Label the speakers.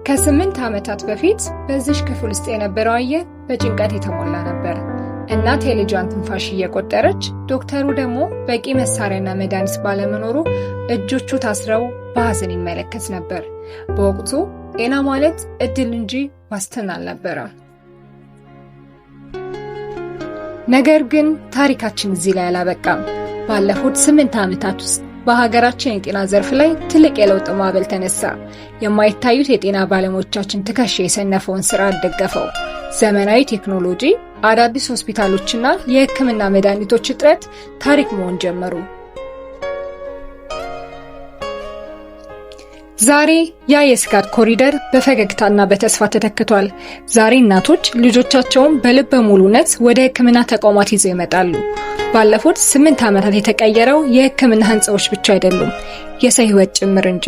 Speaker 1: ከ8 ዓመታት በፊት በዚሽ ክፍል ውስጥ የነበረው አየር በጭንቀት የተሞላ ነበር። እናት የልጇን ትንፋሽ እየቆጠረች፣ ዶክተሩ ደግሞ በቂ መሳሪያና መድኃኒት ባለመኖሩ እጆቹ ታስረው በሐዘን ይመለከት ነበር። በወቅቱ ጤና ማለት እድል እንጂ ዋስትና አልነበረም። ነገር ግን ታሪካችን እዚህ ላይ አላበቃም። ባለፉት 8 ዓመታት ውስጥ በሀገራችን የጤና ዘርፍ ላይ ትልቅ የለውጥ ማዕበል ተነሳ። የማይታዩት የጤና ባለሙያዎቻችን ትከሻ የሰነፈውን ስራ ደገፈው። ዘመናዊ ቴክኖሎጂ፣ አዳዲስ ሆስፒታሎችና የሕክምና መድኃኒቶች እጥረት ታሪክ መሆን ጀመሩ። ዛሬ ያ የስጋት ኮሪደር በፈገግታና በተስፋ ተተክቷል። ዛሬ እናቶች ልጆቻቸውን በልበ ሙሉነት ወደ ሕክምና ተቋማት ይዘው ይመጣሉ። ባለፉት 8 ዓመታት የተቀየረው የሕክምና ህንፃዎች ብቻ አይደሉም፣ የሰው ህይወት ጭምር እንጂ።